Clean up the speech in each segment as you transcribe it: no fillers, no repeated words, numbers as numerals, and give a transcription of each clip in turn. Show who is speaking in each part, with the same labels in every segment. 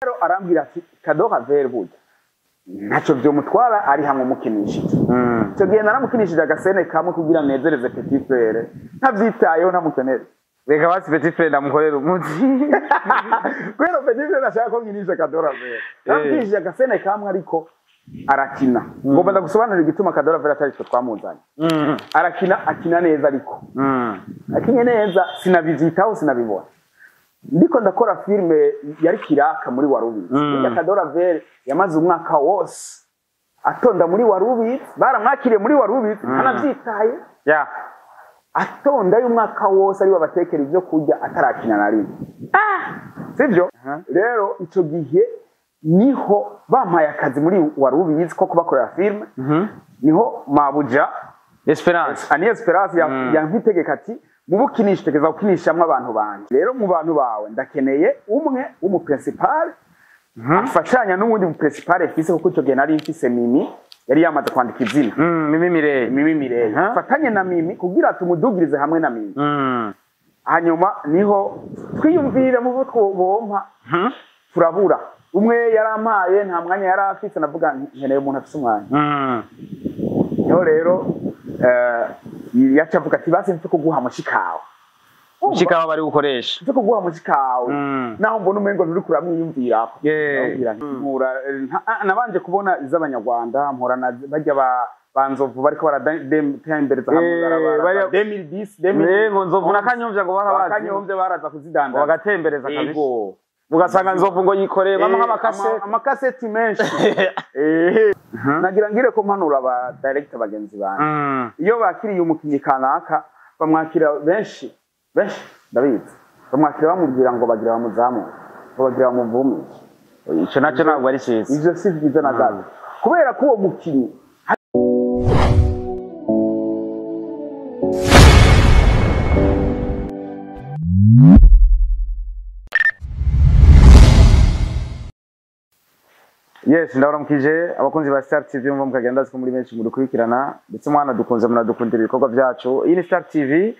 Speaker 1: Rero arambwira ati Cadeau Ravelle burya ntacyo vyomutwara ari hamwe umukinishije. Icyo gihe naramukinishije agasene kamwe kugira nezereze petit frère, ntavyitayeho, ntamukenere.
Speaker 2: Reka basi petit frère ndamukorera umuti.
Speaker 1: Kubera petit frère ashaka ko nkinisha Cadeau Ravelle, naramukinishije agasene kamwe ariko arakina. Ngomba ndagusobanurira igituma Cadeau Ravelle atari twe twamuzanye. Arakina, akina neza, ariko akinye neza sinabivyitaho, sinabibona. Ndiko ndakora filme yari kiraka muri Warubizi. Burya Cadeau Ravelle yamaze umwaka wose atonda muri Warubizi, baramwakiriye muri Warubizi, ntanavyitaye. Atonda y'umwaka wose ari babatekera ivyo kurya, atarakina na rimwe, sivyo? Rero ico gihe niho bampaye akazi muri Warubizi ko kubakorera filme, niho mabuja
Speaker 2: Esperance.
Speaker 1: Ani Esperance yampitegeka ati mubukinisha, tegeza gukinishamwo abantu banje. Rero mu bantu bawe ndakeneye umwe w'umu principal afashanya n'uwundi mu principal mfise, kuko ico gihe nari mfise Mimi yari yamaze kwandika izina.
Speaker 2: Mimi Mireye.
Speaker 1: Mimi Mireye. Afatanye na Mimi kugira tumudugirize hamwe na Mimi. Hanyuma niho twiyumvira mu bo twobompa, turabura. Umwe yarampaye nta mwanya yari afise, navuga nkeneye umuntu afise umwanya. Niho rero yaca avuga ati basi mfe kuguha mushikawe.
Speaker 2: Mushikawe bari gukoresha.
Speaker 1: Mfe kuguha mushikawe, naho mbona umengo nturi kuramwiyumvirako. Mpura nabanje kubona iz'abanyarwanda, mpura na bajya ba Nzovu bariko baratembereza hamwe barabara 2010.
Speaker 2: Ngo Nzovu na Kanyomvya ngo barabazi.
Speaker 1: Kanyomvya baraza kuzidandaza.
Speaker 2: Bagatembereza kabisa. Ugasanga Nzovu ngo yikoreye bamwe amakaseti.
Speaker 1: Amakaseti menshi. Nagira ngire ko mpanura aba director bagenzi banje, iyo bakiriye umukinyi kanaka bamwakira, benshi benshi ndabizi, bamwakira bamubwira ngo bagira bamuzamure, ngo bagira bamuvumishe.
Speaker 2: Ico nacyo ntabwo ari cyiza.
Speaker 1: Ivyo si byiza na gato, kubera ko uwo mukinyi
Speaker 2: Yes, ndabaramukije abakunzi ba Star TV mva mukagenda ko muri benshi mudukurikirana, ndetse mwana dukunze munadukundira ibikorwa byacu. Iyi ni Star TV.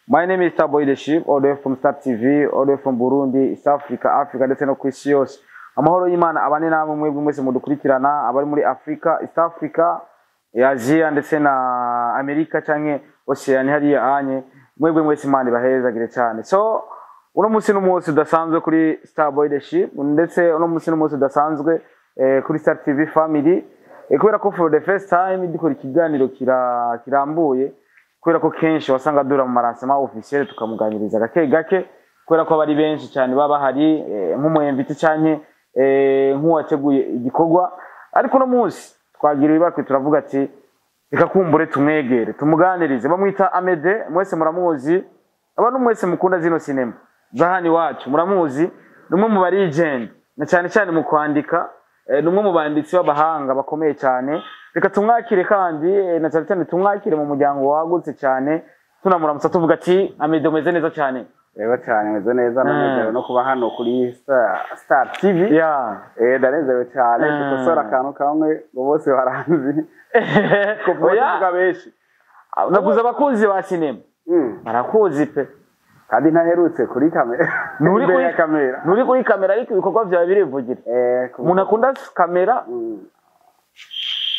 Speaker 2: My name is Starboy the Ship, all the way from Star TV, all the way from Burundi, East Africa, Africa ndetse no ku isi yose. Amahoro y'Imana abane namwe mwebwe mwese mudukurikirana, abari muri Africa, East Africa, Asia ndetse na Amerika canke Oceania hariya anye. Mwebwe mwese Imana ibahezagire cyane. So, uno munsi n'umunsi udasanzwe kuri Starboy the Ship, ndetse uno munsi n'umunsi udasanzwe kuri Star TV Family, kubera ko for the first time dukora ikiganiro kirambuye, kubera ko kenshi wasanga dura mu maransema officiel tukamuganiriza gake gake, kubera ko abari benshi cyane baba bahari, nk'umu invité canke nk'uwateguye igikorwa. Ariko uno munsi twagira ibakwe, turavuga ati reka kumbure tumwegere tumuganirize. Bamwita Amede, mwese muramuzi, abantu mwese mukunda zino sinema za hano iwacu muramuzi, ni umwe mu ba legend na cyane cyane mu kwandika, ni umwe mu banditsi b'abahanga bakomeye cyane. Reka tumwakire kandi, na cyane cyane tumwakire mu muryango wagutse cyane, tunamuramutsa tuvuga ati Amede, umeze neza cyane?
Speaker 1: Rero cyane, meze neza, nanezerewe no kuba hano kuri Star TV. Ndanezerewe cyane. Dukosora akantu kamwe, ngo bose baranzi kuva
Speaker 2: Oya.
Speaker 1: tuvuga benshi.
Speaker 2: Navuze abakunzi ba sinema barakuzi pe.
Speaker 1: Kandi ntaherutse kuri kamera,
Speaker 2: Nturi
Speaker 1: imbere
Speaker 2: kuri
Speaker 1: ya kamera.
Speaker 2: Nturi kuri kamera, ariko ibikorwa byawe birivugira. Umuntu akunda kamera,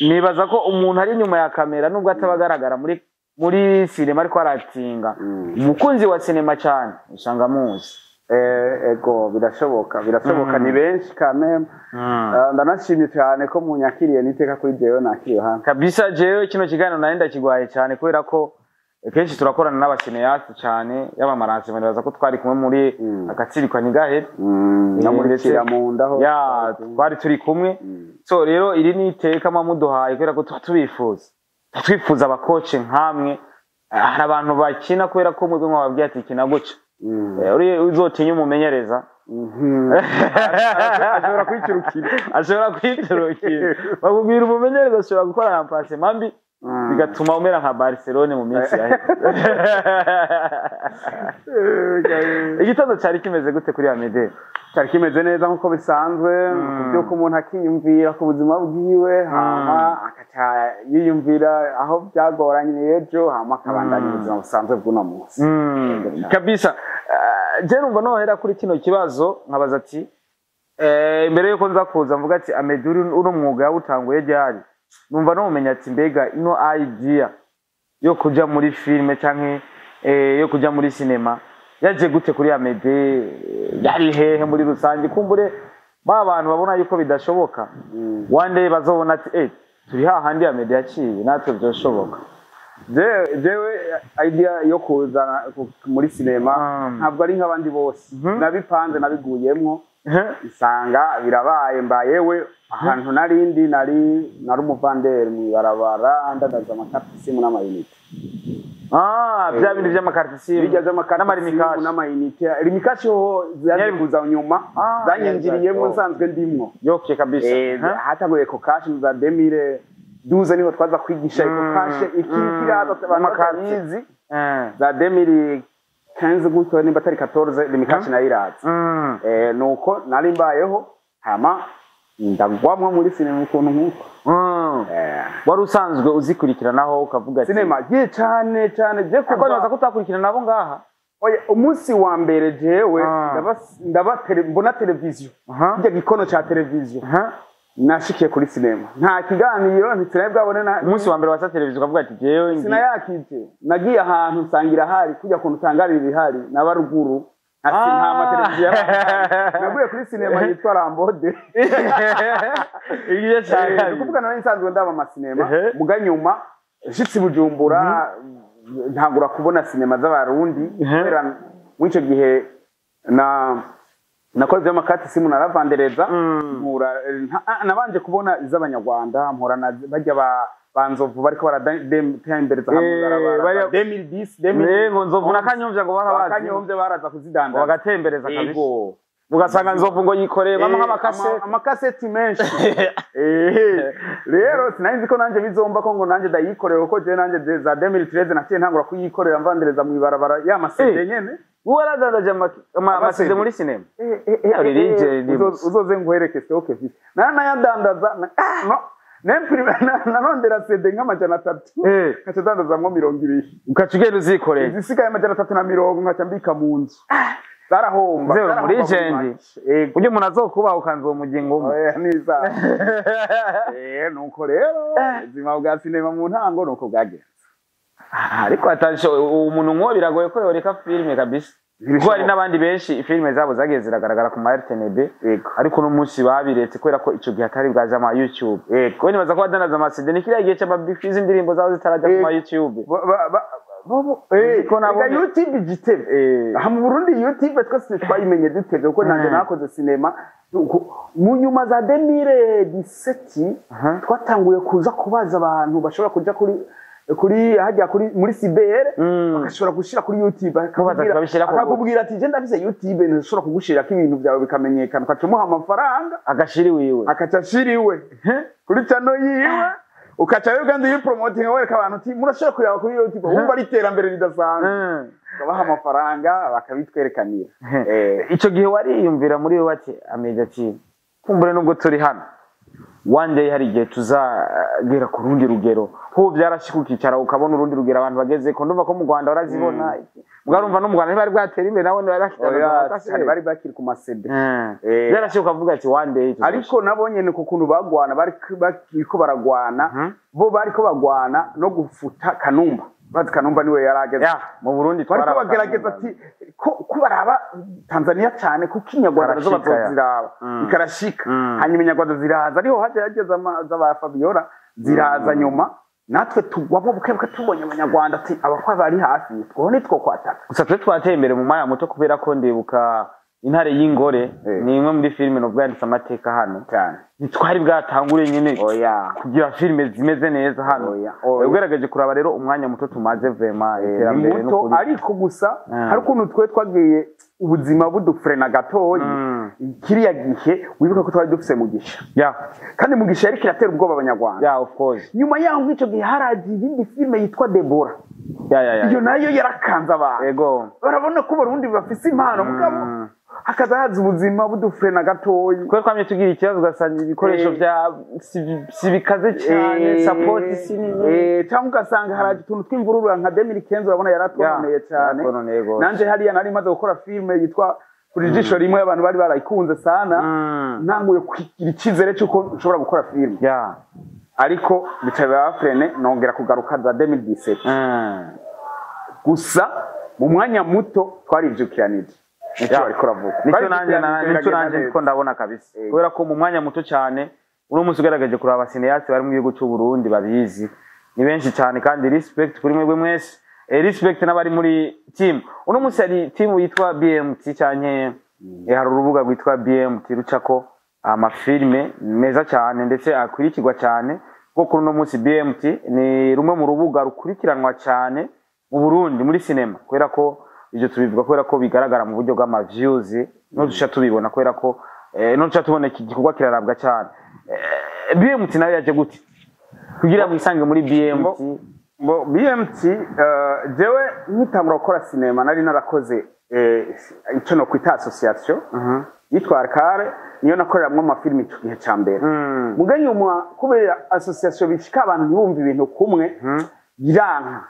Speaker 2: nibaza ko umuntu ari inyuma ya kamera nubwo ataba agaragara muri sinema ariko aratinga, umukunzi wa sinema cyane usanga amuzi.
Speaker 1: Ego, birashoboka, birashoboka, ni benshi kameme. Ndanashimye cyane ko munyakiriye niteka kuri jewe nakiriye hano.
Speaker 2: Kabisa, jewe kino kiganiro nari ndakigwaye cyane, kubera ko kenshi turakorana n'aba cinéastes cyane, yaba amaranse, nibaza ko twari kumwe muri agatsirikwa ntigahere.
Speaker 1: No muri kira mu nda ho.
Speaker 2: Ya, twari turi kumwe. So rero iri ni iteka muduhaye, kubera ko tuba tubifuza, tuba twifuza abakoce nkamwe. Hari abantu bakina kubera ko mwebwe mwababwiye ati kina gutya. Uriya uzotinya umumenyereza.
Speaker 1: Ashobora kwicurukira.
Speaker 2: Ashobora kwiturukira. Bakubwira umumenyereza ashobora gukora remplacement mbi, bigatuma umera nka Barcelone mu minsi yaheze. Igitondo cyari kimeze gute kuri Amede?
Speaker 1: Cyari kimeze neza nk'uko bisanzwe, kubyuka umuntu akiyumvira ku buzima bwiwe, hama akaca yiyumvira aho byagoranye ejo, hama akabandanya ubuzima busanzwe bw'uno munsi.
Speaker 2: Kabisa. Je numva nohera kuri kino kibazo nkabaza ati Imbere yuko nza kuza mvuga ati Ameduri uno mwuga yawutanguye ryari, numva nomenya ati mbega ino idea yo kuja muri filme canke yo kuja muri cinema yaje gute kuri Amede, yari hehe muri rusange? Kumbure ba bantu babona yuko bidashoboka, one day bazobona ati turi hahandi Amede yaciye, natwe vyoshoboka.
Speaker 1: Jewe idea yo kuzana muri sinema ntabwo ari nk'abandi bose. Nabipanze, nabiguyemwo, nsanga birabaye. Mbayewe ahantu narindi nari umuvanderi mw'ibarabara, ndadaza amakarita simu n'ama unités.
Speaker 2: Ah, bya bindi vy'ama carte SIM.
Speaker 1: Bijya by'amakarita
Speaker 2: n'ama Lumicash.
Speaker 1: SIM n'ama unités. Lumicash ho zaje kuza nyuma, zanyinjiriyemo nsanzwe ndimwo.
Speaker 2: Yoke kabisa.
Speaker 1: Hatanguye Ecocash mu za 2012, niho twaza kwigisha Ecocash iki kiraza abantu
Speaker 2: Amakarite.
Speaker 1: batayizi. Za 2015 gutyo, nimba atari 14, Lumicash nayo iraza. Nuko nari mbayeho, hama ndagwamwo muri sinema ukuntu nk'uko.
Speaker 2: Wari usanzwe uzikurikiranaho ukavuga ati
Speaker 1: Sinema ye cane cane je
Speaker 2: Ariko
Speaker 1: kuva
Speaker 2: nibaza ko utakurikirana nabo ngaha.
Speaker 1: Oya, umunsi wa mbere jewe mbona televiziyo, kirya gikono ca televiziyo, nashikiye kuri sinema, nta kiganiro, ntisinari bwabone na
Speaker 2: Umunsi wa mbere wasa televiziyo ukavuga ati jewe
Speaker 1: Sinayakije, nagiye ahantu nsanga irahari, kujya kuntu utangarira ibihari n'abaruguru nta mateleviziyo yari. Naguye kuri sinema yitwa Rambode.
Speaker 2: Igice cya
Speaker 1: Ni ukuvuga nari nsanzwe ndaba amasinema, muga nyuma nshitse i Bujumbura ntangura kubona sinema z'Abarundi, kubera muri ico gihe na nakoze vy'amakati simu, naravandereza. Mpura nabanje kubona iz'Abanyarwanda, mpura na bajya ba Nzovu bariko baratembereza hamwe barabara 2010.
Speaker 2: Ngo Nzovu na Kanyomvya ngo barabazi.
Speaker 1: Kanyomvya baraza kuzidandaza.
Speaker 2: Bagatembereza kabisa.
Speaker 1: Yego.
Speaker 2: Ugasanga Nzovu ngo yikoreye bamwe amakaseti.
Speaker 1: Amakaseti menshi. Rero sinari nzi ko nanjye bizomba ko ngo nanjye ndayikorera, kuko jewe nanjye za 2013 naciye ntangura kuyikorera, mvandereza mw'ibarabara ya ma CD nyene.
Speaker 2: Wowe waradandaje ama CD muri sinema? Uri legend.
Speaker 1: Uzoze nguhereke stock mfise, nanayadandaza no narondera CD nk'300, nkaca dandazamwo 20.
Speaker 2: Ugaca ugenda uzikoreye.
Speaker 1: Izisigaye 320 nkaca mbika mu nzu, zarahomba.
Speaker 2: Zewe,
Speaker 1: Zarahomba
Speaker 2: muri
Speaker 1: muri
Speaker 2: legend.
Speaker 1: make. Yego.
Speaker 2: Ujye umuntu azokubaha ukanza uwo mugingo umwe.
Speaker 1: Oya, niza nuko rero ubuzima bwa sinema mu ntango nuko bwagenze.
Speaker 2: Ariko atansho umuntu nk'uwo biragoye ko yoreka filime kabisa, kuko hari n'abandi benshi filime zabo zagiye ziragaragara ku ma RTNB, ariko uno munsi babiretse kubera ko ico gihe atari bwaje ama YouTube. Kuko nibaza ko badandaza ama CD ni kiriya gihe c'ama Big Fizz, indirimbo zabo zitarajya ku ma YouTube.
Speaker 1: Ko
Speaker 2: nabonye-
Speaker 1: YouTube igitebe aha mu Burundi, YouTube twese twayimenye dutevye, kuko nanjye nakoze sinema mu nyuma za 2017. Twatanguye kuza kubaza abantu bashobora kuja kuri hajya kuri muri cyber, bagashobora gushira kuri YouTube.
Speaker 2: Mubaza bakabishirako gute?
Speaker 1: Akakubwira ati: "Je ndafise YouTube, ntashobora kugushirako ibintu byawe bikamenyekana." Ukaca umuha amafaranga.
Speaker 2: Agashira iwiwe.
Speaker 1: Akaca ashira iwe kuri channel yiwe, ukaca rero kandi uyipromotinga, wereka abantu uti: "Murashobora kureba kuri YouTube." Wumva ari iterambere ridasanzwe. Ukabaha amafaranga bakabitwerekanira.
Speaker 2: Ico gihe wariyumvira muri wewe ati Amede, ati kumbure nubwo turi hano, one day hari igihe tuzagera ku rundi rugero ho byarashika, ukicara ukabona urundi rugero abantu bageze ko, ndumva ko mu Rwanda warazibona, mugarumva no mu Rwanda ntibari bwatera imbere, nabo bari
Speaker 1: Oya, cyane bari bakiri ku ma CD.
Speaker 2: Byarashika ukavuga ati one day tuzashika.
Speaker 1: Ariko nabo nyene ku kuntu bagwana, bari bariko baragwana, bo bariko bagwana no gufuta Kanumba. Bazi Kanumba niwe yarageze.
Speaker 2: Ya, mu Burundi
Speaker 1: Bariko
Speaker 2: twaraba
Speaker 1: bagerageza ati ko baraba Tanzania cyane, kuko inyarwanda nazo
Speaker 2: Karashika, ya.
Speaker 1: bazoziraba. Ikarashika. Hanyuma inyarwanda ziraza, ariho haje hageze z'aba Fabiola ziraza nyuma, natwe tugwamo buke buke, tubonye abanyarwanda ati abakwa bari hafi, two nitwo kwataka.
Speaker 2: Gusa twe twateye imbere mu mwanya muto, kubera ko ndibuka Intare y'Ingore, ni imwe muri filime nubwo yanditse amateka hano.
Speaker 1: Cyane.
Speaker 2: Ntitwari bwatangure nyine
Speaker 1: Oya.
Speaker 2: kugira filime zimeze neza hano.
Speaker 1: Oya, oya.
Speaker 2: Ugerageje kuraba rero umwanya muto tumaze, vraiment
Speaker 1: Ni
Speaker 2: iterambere
Speaker 1: muto,
Speaker 2: n'ukuri.
Speaker 1: ariko gusa hari ukuntu twe twagiye ubuzima budufrena gatoyi. Kiriya gihe wibuka ko twari dufise Mugisha, kandi Mugisha yariko iratera ubwoba abanyarwanda.
Speaker 2: Yeah, of course.
Speaker 1: Nyuma yaho nk'ico gihe haraje iyindi filime yitwa Debora. Iyo nayo yarakanze abantu. Barabona ko Abarundi bafise impano, mugabo hakaza haza ubuzima budufrena gatoyi.
Speaker 2: Kubera twamye tugira ikibazo, ugasanga ibikoresho bya si bikaze cyane, support si nini.
Speaker 1: Cyangwa ugasanga haraje utuntu tw'imvururu nka 2015, urabona yaratwononeye cyane.
Speaker 2: Yaratwononeye gose.
Speaker 1: Nanje hariya nari maze gukora filime yitwa Kuri Ijisho Rimwe abantu bari barayikunze sana, ntanguye kugira icyizere cy'uko nshobora gukora filime, ariko bica biba freiné, nongera kugaruka za 2017. Gusa mu mwanya muto twarivyukiranije, nicyo bariko ravuga.
Speaker 2: Nicyo nanje nicyo nanje ndiko ndabona kabisa, kubera ko mu mwanya muto cyane uno munsi ugerageje kuraba cinéastes bari mu gihugu cy'u Burundi babizi ni benshi cyane, kandi respect kuri mwebwe mwese. Respect n'abari muri team. Uno munsi hari team yitwa BMT cyane, hari urubuga rwitwa BMT rucako amafilme meza cyane ndetse akurikirwa cyane, kuko kuri uno munsi BMT ni rumwe mu rubuga rukurikiranwa cyane mu Burundi muri cinema, kubera ko ibyo tubivuga kubera ko bigaragara mu buryo bw'ama views, no duca tubibona kubera ko no duca tubona iki gikorwa kirarabwa cyane. BMT nayo yaje gute kugira mwisange muri BMT?
Speaker 1: Bo, BMT, jewe nkitangura gukora sinema nari narakoze icyo no kwita association yitwa Arcare, niyo nakoreramwo amafilimi ico gihe ca mbere. Muga nyuma, kubera association bishika abantu ntibumve ibintu kumwe, biranka.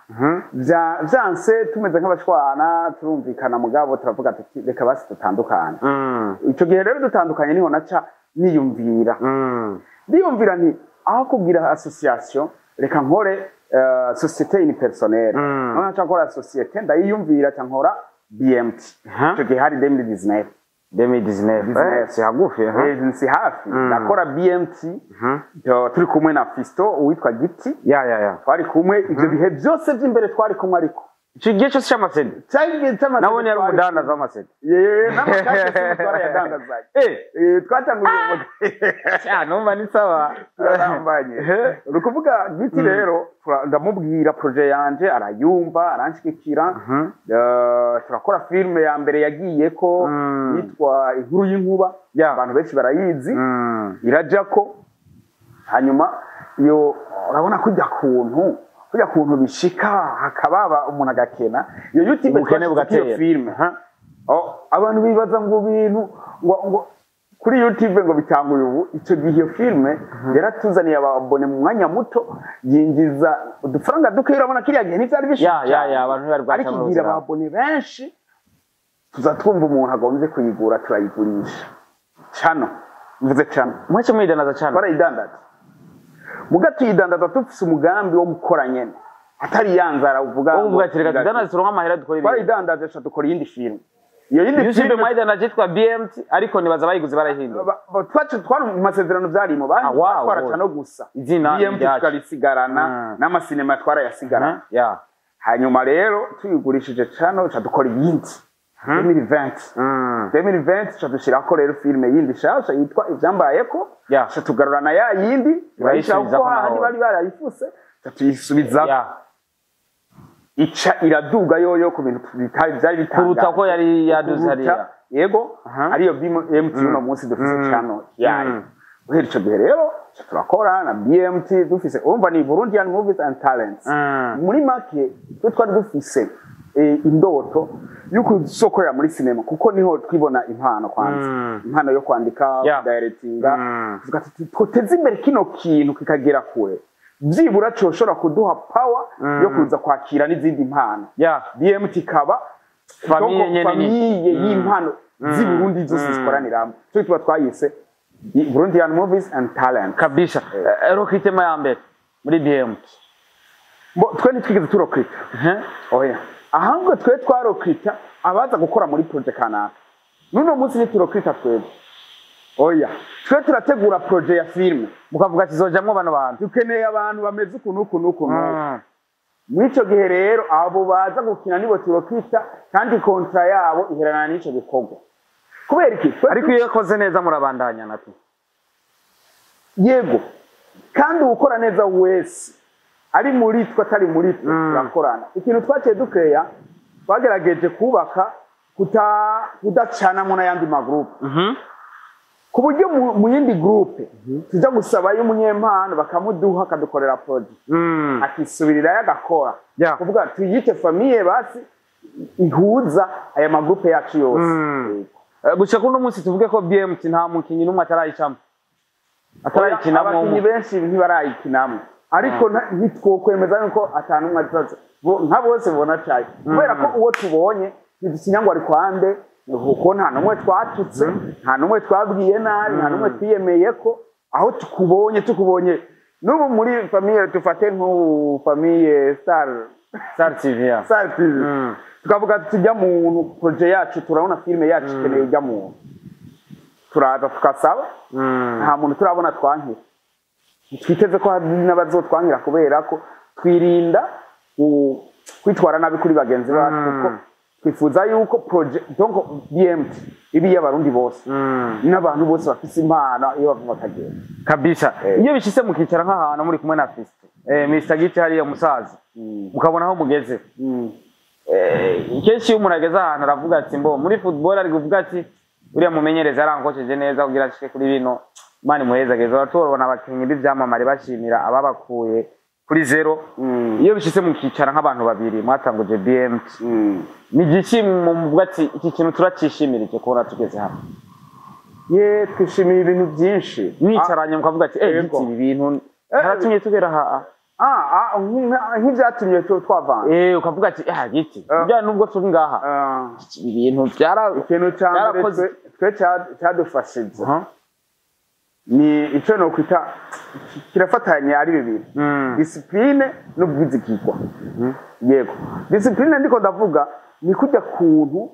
Speaker 1: Vyanse tumeze nk'abashwana, turumvikana, mugabo turavuga tuti reka basi dutandukane. Ico gihe rero dutandukanye niho naca niyumvira, ndiyumvira nti aho kugira association reka nkore société unipersonnelle. None naca nkora société, ndayiyumvira, ca nkora BMT. Ico gihe hari 2019.
Speaker 2: 2019.
Speaker 1: 19.
Speaker 2: Si hagufi, aha.
Speaker 1: Si hafi. Ndakora BMT, turi kumwe na Fisto uwitwa Giti.
Speaker 2: Ya ya ya
Speaker 1: Twari kumwe ivyo bihe byose by'imbere, twari kumwe, ariko
Speaker 2: Ico gihe cyose c'amasede
Speaker 1: cyari igihe c'amasede.
Speaker 2: Nabonye ari
Speaker 1: Twari
Speaker 2: umudandaza w'amasede.
Speaker 1: Ye, n'amakashe twarayadandazanye. Twatanguriye
Speaker 2: Cya numva ni sawa.
Speaker 1: Turarambanye. Ni ukuvuga Giti rero, ndamubwira projet yanje, arayumva, aranshigikira. Turakora filime ya mbere yagiye ko yitwa Inkuru y'Inkuba. Abantu benshi barayizi. Irajako, hanyuma iyo urabona kujya kuntu bishika hakababa umuntu agakena iyo YouTube,
Speaker 2: Ubukene
Speaker 1: twashizeko iyo
Speaker 2: bugatera.
Speaker 1: filime. Oh, abantu bibaza ngo ibintu ngo kuri YouTube ngo bitanguye ubu. Icyo gihe iyo filime yaratuzaniye ababone mu mwanya muto, yinjiza udufaranga duke. Urabona kiriya gihe ntivyari bishushe
Speaker 2: Ya, ya, ya, abantu ntibari bwaca
Speaker 1: ariko
Speaker 2: mu
Speaker 1: igira
Speaker 2: nzira.
Speaker 1: ababone benshi, tuza twumva umuntu agombye kuyigura, turayigurisha cano, mvuze cano.
Speaker 2: Mwace mwidandaza cyane.
Speaker 1: Twarayidandaza, muga tuyidandaza dufise umugambi wo gukora nyene, atari ya nzara uvuga.
Speaker 2: Wowe uvuga ati reka tudandaze turonke amahera dukora ibintu.
Speaker 1: Twarayidandaje, ca dukora iyindi filime, iyo yindi
Speaker 2: YouTube
Speaker 1: filime
Speaker 2: mwayidandaje yitwa BMT, ariko nibaza bayiguze barayihindura.
Speaker 1: Twacu twari mu masezerano byarimo,
Speaker 2: Ah, wow,
Speaker 1: twaraca no gusa
Speaker 2: Izina
Speaker 1: BMT
Speaker 2: ryacu.
Speaker 1: tukarisigarana, n'amasinema twarayasigarana. Hanyuma rero tuyigurishije cano, ca dukora iyindi 2020. 2020 ca dushirako rero filime yindi shasha yitwa Ivyambayeko. Ca tugarurana ya yindi, turayishira
Speaker 2: Urayisubizako
Speaker 1: kuko hahandi
Speaker 2: naho.
Speaker 1: bari barayifuse, ca tuyisubiza, ica iraduga yoyo ku bintu bitari byari bitangaje
Speaker 2: Kuruta ko yari yaduze
Speaker 1: Kuruta,
Speaker 2: hariya.
Speaker 1: Yego. Ariyo BMT uno munsi dufise channel yayo. Guhera ico gihe rero ca turakora na BMT dufise, urumva ni Burundian Movies and Talents. Muri make twe twari dufise indoto yo kuzokorera muri cinema, kuko niho twibona impano kwanza, impano yo kwandika, directinga. Tuvuga tuti twoteze imbere kino kintu kikagera kure, byibura coshobora kuduha power yo kuza kwakira n'izindi mpano. BMT ikaba
Speaker 2: Famille
Speaker 1: donc
Speaker 2: nyene.
Speaker 1: Famille y'impano z'i Burundi zose zikoraniramo, cyo tuba twayise Burundian Movies and Talent.
Speaker 2: Kabisa. Recrutement ya mbere muri BMT?
Speaker 1: Bo twe ntitwigeze turokrita. Oya, ahubwo twe twarokrita abaza gukora muri projet kanaka. N'uno munsi ntiturokrita twebwe, oya, twe turategura projet ya filime,
Speaker 2: Mukavuga ati zojamwo bano bantu.
Speaker 1: Dukeneye abantu bameze uku n'uku n'uku n'uku. Muri ico gihe rero abo baza gukina nibo turokrita, kandi contrat yabo iherana n'ico gikorwa. Kubera iki?
Speaker 2: Ariko iyo yakoze neza murabandanya natu.
Speaker 1: Yego, kandi ukora neza wese ari muri twe, atari muri twe, turakorana. Ikintu twaciye dukeya, twagerageje kubaka kudacanamo n'ayandi magroupe, ku buryo mu yindi groupe tuja gusabayo umunyempano bakamuduha, akadukorera projet, akisubirirayo agakora. Kuvuga tuyite famille basi ihuza aya magroupe yacu yose. Yego.
Speaker 2: Gushika kuno munsi tuvuge ko BMT nta mukinyi n'umwe atarayicamo, atarayikinamo?
Speaker 1: Abakinyi benshi ntibarayikinamo, ariko ntitwokwemeza yuko atanumwe azaza. Nka bose bona caye, kubera ko uwo tubonye ntidusinya ngo ari kwande Kuko nta n'umwe twatutse, nta n'umwe twabwiye nabi, nta n'umwe twiyemeye ko aho tukubonye n'ubu muri famille, tufate nk'ubu famille Star
Speaker 2: Star TV ya.
Speaker 1: Star TV, tukavuga tujya muntu projet yacu, turabona filime yacu ikeneye ujya muntu, turaza tukasaba. Nta muntu turabona twankira, twiteze ko hari n'abazotwankira, kubera ko twirinda kwitwara nabi kuri bagenzi bacu, kuko twifuza yuko projet, donc BMT, ibi y'abarundi bose n'abantu bose bafise impano iyo bava bakagenda.
Speaker 2: Kabisa. Iyo bishitse mukicara nk'ahantu muri kumwe na Fiston, Mr Giti hariya musaza, mukabona aho mugeze, kenshi iyo umuntu ageze ahantu aravuga ati mbo muri football ari kuvuga ati uriya mumenyereza yarankoceje neza kugira ashike kuri bino, Imana imuhezageze. Tubona abakinyi b'ivyamamare bashimira ababakuye kuri zero. Iyo bishitse mukicara nk'abantu babiri mwatanguje BMT, ni igiki muvuga ati iki kintu turacishimira kubona tugeze hano?
Speaker 1: Ye, twishimiye ibintu byinshi.
Speaker 2: Mwicaranye mukavuga ati
Speaker 1: Yego.
Speaker 2: Giti ibi bintu haratumye tugera aha.
Speaker 1: Nk'ibyatumye twavanga.
Speaker 2: Ukavuga ati giti bya nubwo turi ngaha, ibi bintu byara
Speaker 1: Ikintu cya mbere
Speaker 2: byarakoze.
Speaker 1: twe cyadufashije ni icyo nokwita kirafatanye ari bibiri: discipline n'ubwizigirwa. Yego, discipline ndiko ndavuga ni kujya kuntu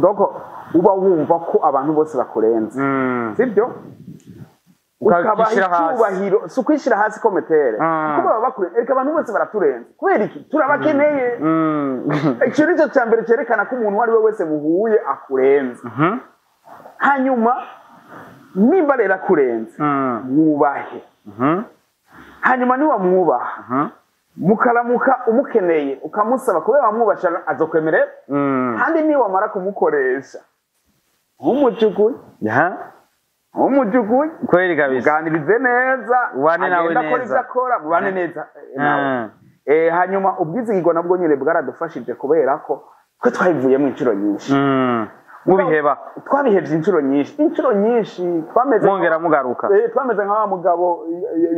Speaker 1: donc uba wumva ko abantu bose bakurenze, sibyo? Ukabaha
Speaker 2: Ukishyira hasi.
Speaker 1: icyubahiro. Si ukwishyira hasi kometere, kuko baba bakurenze. Reka, abantu bose baraturenze. Kubera iki? Turabakeneye. Icyo nicyo cya mbere cyerekana ko umuntu uwo ari we wese muhuye akurenze. Hanyuma nimba rero akurenze, mwubahe. Hanyuma niwamwubaha, mukaramuka umukeneye ukamusaba, kubera wamwubasha azokwemerera. Kandi niwamara kumukoresha, nk'umujuguye, nk'umujuguye,
Speaker 2: Kweli kabisa.
Speaker 1: muganirize neza,
Speaker 2: Ubane nawe
Speaker 1: agenda akora
Speaker 2: neza.
Speaker 1: ibyo akora, mubane neza nawe. Hanyuma ubwizigirwa nabwo nyine bwaradufashije, kubera ko twe twabivuyemo inshuro nyinshi.
Speaker 2: Mubiheba.
Speaker 1: Twabihevye inshuro nyinshi, inshuro nyinshi twameze
Speaker 2: Mwongera mugaruka.
Speaker 1: Twameze nka wa mugabo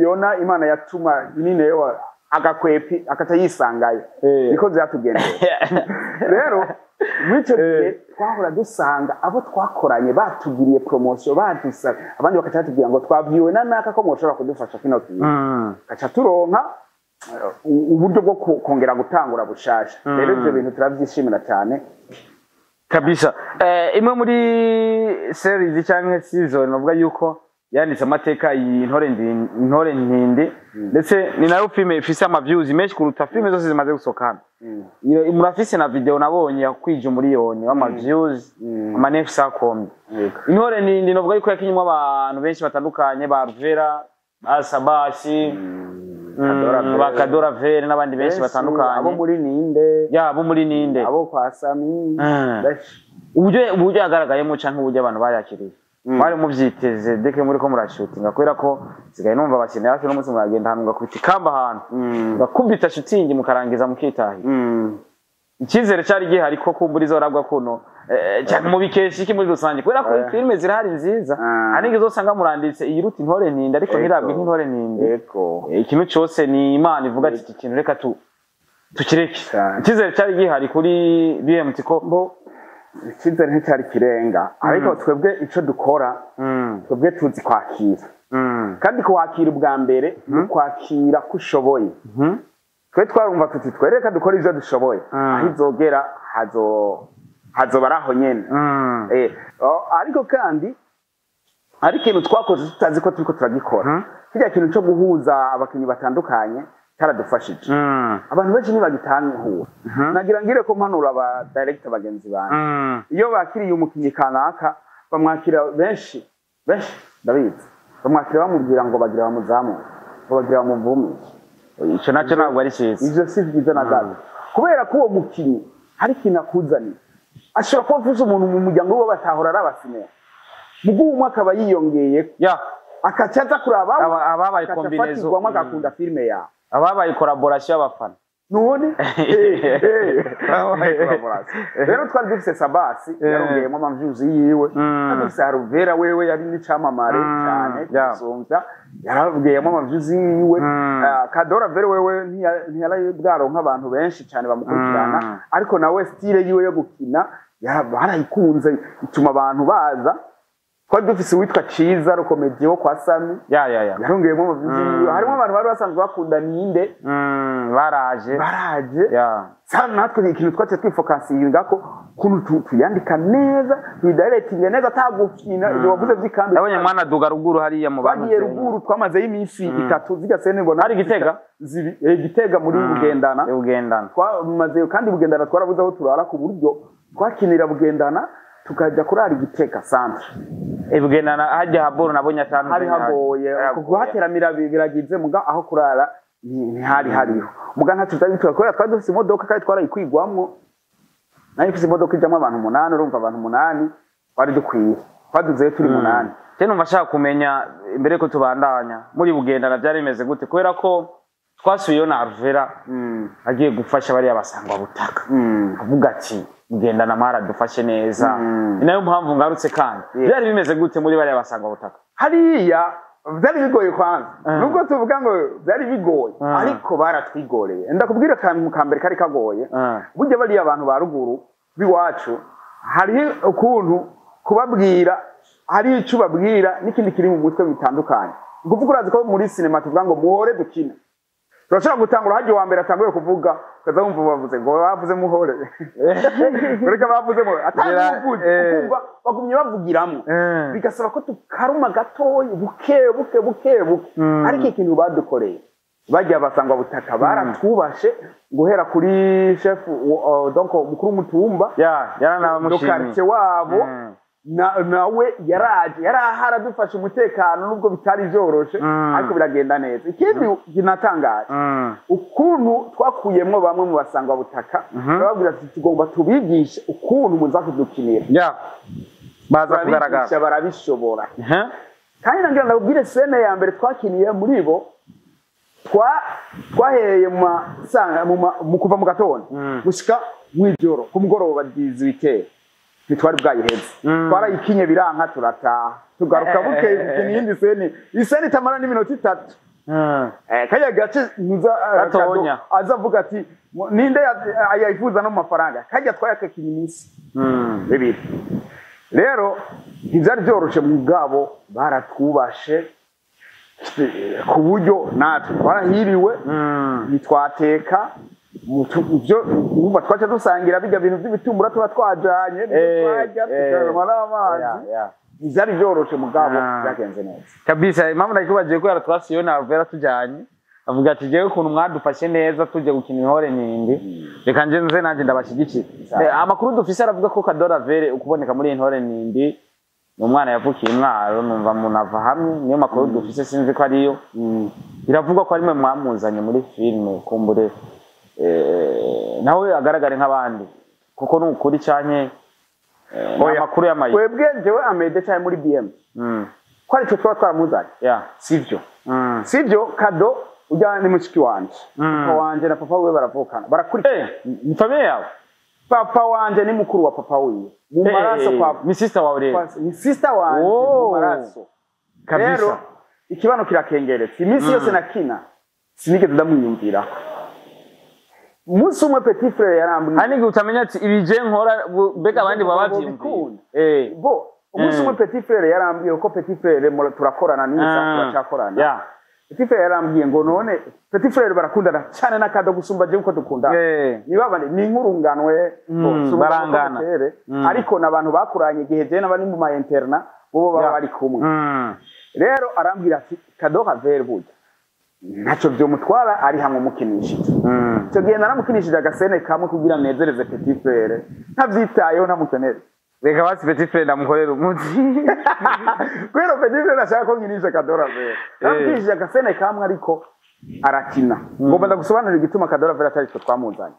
Speaker 1: Yona Imana yatuma Ninewa agakwepi akaca yisangayo. Niko vyatugendeye. Rero muri icyo gihe twahora dusanga abo twakoranye batugiriye promotion, badusaba, abandi bakaca batubwira ngo twabwiwe na naka ko mwoshobora kudufasha kino kintu, gaca turonka uburyo bwo kongera gutangura bushasha. Rero ibyo bintu turabyishimira cyane.
Speaker 2: Kabisa. Imwe muri series cyangwa season navuga yuko yanditse amateka, iyi Intore Intore Ntindi, ndetse ni nayo filme ifise ama views menshi kuruta filme zose zimaze gusohoka hano. Murafise na video nabonye yakwije umuriyoni w'ama views, ama nefsa akombe. Intore Ntindi navuga yuko yakinyimwo abantu benshi batandukanye, ba Ruvera, ba Sabasi,
Speaker 1: Kadora Vere.
Speaker 2: ba Kadora Vere n'abandi benshi batandukanye.
Speaker 1: Abo muri Ninde.
Speaker 2: Ya, bo muri Ninde.
Speaker 1: Abo kwa Sami, benshi.
Speaker 2: Uburyo yagaragayemo canke uburyo abantu bayakiriye, mwari muvyiteze deke muri ko murashutinga? Kubera ko sigaye numva abakinyi hafi n'umunsi muragenda ahantu mugakubita ikamba ahantu, mugakubita shooting, mukarangiza mukitahira. Icyizere cyari gihari ko kumbura izorabwa kuno, cyane mubikesha iki muri rusange? Kubera ko filime zirahari nziza, hari n'izo usanga muranditse iyiruta Intore Ntindi, ariko ntirabwe nk'Intore Ntindi. Ikintu cyose ni Imana ivuga ati iki kintu reka tukireke.
Speaker 1: Cyane.
Speaker 2: Icyizere cyari gihari kuri BMT ko
Speaker 1: Bo, icyizere nticyari kirenga, ariko twebwe icyo dukora, twebwe tuzi kwakira. Kandi kwakira ubwa mbere ni kwakira ko ushoboye. Twe twarumva tuti twereka dukora ivyo dushoboye, aho izogera hazoba ari aho nyene. Ariko kandi hari ikintu twakoze tutazi ko turiko turagikora. Kirya kintu cyo guhuza abakinyi batandukanye cyaradufashije. Abantu benshi ntibagitahura. Nagira ngire ko mpanura aba director bagenzi banjye, iyo bakiriye umukinyi kanaka, bamwakira, benshi benshi ndabizi, bamwakira bamubwira ngo bagira bamuzamure, ngo bagira bamuvumishe.
Speaker 2: Icyo nacyo ntabwo ari cyiza.
Speaker 1: Ivyo si byiza na gato, kubera ko uwo mukinyi hari ikintu akuzaniye. Ashobora kuba afise umuntu mu muryango we batahora ari abasinema, mugubu umwe akaba yiyongeye, akaca aza kuraba,
Speaker 2: Ababaye
Speaker 1: akaca
Speaker 2: combinaison.
Speaker 1: afatirwamo, agakunda filime yawe.
Speaker 2: Ababaye collaboration y'abafana.
Speaker 1: None ababaye collaboration. Rero twari dufise Sabasi, yarongeyemo ama views yiwe. Twari dufise Haruvera, wewe yari n'icamamare cyane gusumvya, yarongeyemo ama views yiwe. Kadora Vere wewe ntiyari bwaronka abantu benshi cyane bamukurikirana, ariko nawe style yiwe yo gukina Barayikunze, ituma abantu baza. Twari dufise uwitwa Ciza Rukomedi wo kwa Sami,
Speaker 2: ya ya ya
Speaker 1: yarongeyemo ama views. Harimo abantu bari basanzwe bakunda Ninde,
Speaker 2: Baraje.
Speaker 1: Baraje. Sana natwe ikintu twaciye twifokasinga ko kuntu tuyandika neza, tuyidirectinga neza, atagufyina ibyo wavuze by'ikambi.
Speaker 2: Nabonye mwana duga ruguru hariya mu bantu.
Speaker 1: Twagiye ruguru, twamazeyo iminsi 3, zirya scène mbona
Speaker 2: Hari Gitega?
Speaker 1: Gitega muri Bugendana.
Speaker 2: Bugendana.
Speaker 1: Twamazeyo kandi Bugendana twarabuze aho turara, ku buryo twakinira Bugendana tukajya kurara Igitega centre.
Speaker 2: Bugendana hajya haboro nabonye atanu.
Speaker 1: Hari hagoye kuhateramira, biragize muga aho kurara ntihari hariho, muga ntacyo byari bitwaye kubera twari dufise imodoka kandi twarayikwigwamwo. Nari mfise imodoka ijamwo abantu 8, urumva abantu 8 twari dukwiye, twaduzeyo turi 8.
Speaker 2: Je numva ashaka kumenya imbere ko tubandanya, muri Bugendana byari bimeze gute? Kubera ko twasubiyeyo na Alvera agiye gufasha bariya basangwa butaka, avuga ati Bugendana mwaradufashe neza. Ni nayo mpamvu ngarutse kandi. Byari bimeze gute muri bariya basangwa butaka?
Speaker 1: Hariya byari bigoye kwanza, nubwo tuvuga ngo byari bigoye, ariko baratwigoreye. Ndakubwira akantu ka mbere kari kagoye. Burya bariya abantu ba ruguru b'iwacu, hariho ukuntu kubabwira, hari icyo ubabwira n'ikindi kiri mu mutwe bitandukanye. Ni ukuvuga, urazi ko muri sinema tuvuga ngo muhore dukina, turashobora gutangura hajya uwa mbere atanguye kuvuga, ukaza wumva bavuze ngo bavuze muhore, reka bavuze muhore atanuvuze, ukumva bagumye bavugiramwo, bigasaba ko tukaruma gatoya, buke buke buke buke. Ariko ikintu badukoreye bajya basangwa butaka, baratwubashe guhera kuri chef, donc umukuru w'umutumba
Speaker 2: ya
Speaker 1: do
Speaker 2: yaranabamushimiye
Speaker 1: quartier wabo. Nawe yaraje, yarahara adufashe umutekano, nubwo bitari byoroshe, ariko biragenda neza. Ikindi kinatangaje, ukuntu twakuyemwo bamwe mu basangwa butaka, turababwira ati tugomba tubigishe ukuntu muza kudukinira.
Speaker 2: Ya, baza kugaragara.
Speaker 1: Turabigisha, barabishobora. Kandi nagira ndabwire, scène ya mbere twakiniye muri bo, twahereye mu masanga mu kuva mu gatondo gushika mw'ijoro ku mugoroba 18, ntitwari bwayiheze. Twarayikinye biranka, turataha, tugaruka bukeye gukina iyindi scène, iyi scène itamara n'iminota 3. Kariya gace ntuza
Speaker 2: Gatonya.
Speaker 1: Kado aza avuga ati ninde yayifuza no mu mafaranga, kajya twayakakina iminsi 2. Rero ntibyari byoroshe, mugabo baratwubashe ku buryo natwe twarahiriwe. Ntitwateka ibyo wumva, twaca dusangira bijya bintu by'ibitumbura tuba twajanye, nibyo twarya, tukaranywa n'amazi. Ntibyari byoroshe, mugabo byagenze neza.
Speaker 2: Kabisa, impamvu nakikubagiye kubera twasuyeyo na Alvera tujyanye, avuga ati jewe ukuntu mwadufashe neza tujya gukina intore nindi, reka nje nze nanjye ndabashyigikira. Amakuru dufise aravuga ko Kadora Vere ukuboneka muri iyi ntore nindi ni umwana yavukiye i Mwaro, numva munava hamwe, niyo makuru dufise, sinzi ko ariyo. Biravugwa ko ari mwe mwamuzanye muri filime, kumbure nawe agaragare nk'abandi, kuko ni ukuri canke ni
Speaker 1: Oya.
Speaker 2: amakuru y'amayi?
Speaker 1: Twebwe, jewe Amede cyane muri BM, ko ari twe tuba twaramuzanye, sivyo? Sivyo. Kado ujya ni mushiki wanje. Papa wanje na papa wiwe baravukana, barakurikira.
Speaker 2: Ni famille yawe?
Speaker 1: Papa wanje ni mukuru wa papa wiwe mu maraso kwa
Speaker 2: Ni sister wawe rero?
Speaker 1: Ni sister wanje
Speaker 2: Oh.
Speaker 1: mu maraso. Rero ikibano kirakengeretse. Iminsi yose nakina sinigeze ndamwiyumvirako. Umunsi umwe petit frère yarambwiye.
Speaker 2: Hari n'igihe utamenya ati ibi je nkora mbega abandi baba bavyiyumviye.
Speaker 1: Bikunda. Bo umunsi umwe petit frère yarambwiye, ko petit frère turakorana neza, turacyakorana. Petit frère yarambwiye ngo none petit frère barakundana cyane na Kado gusumba je uko dukundana. Ni babandi, ni nk'urunganwe. Bo, si urungano
Speaker 2: Barangana.
Speaker 1: rw'abatere, ariko n'abantu bakuranye igihe je n'abari mu ma internat, bo baba bari kumwe. Rero arambwira ati Kado Haver burya ntacyo vyomutwara ari hamwe umukinishije. Icyo gihe naramukinishije aga scène kamwe kugira nezereze petit frère, ntavyitayeho, ntamukenere.
Speaker 2: Reka basi petit frère ndamukorera umunsi.
Speaker 1: Kubera petit frère ashaka ko nkinisha Kadora Vere, naramukinishije aga scène kamwe, ariko arakina. Ngomba ndagusobanurira igituma Kadora Vere atari twe twamuzanye.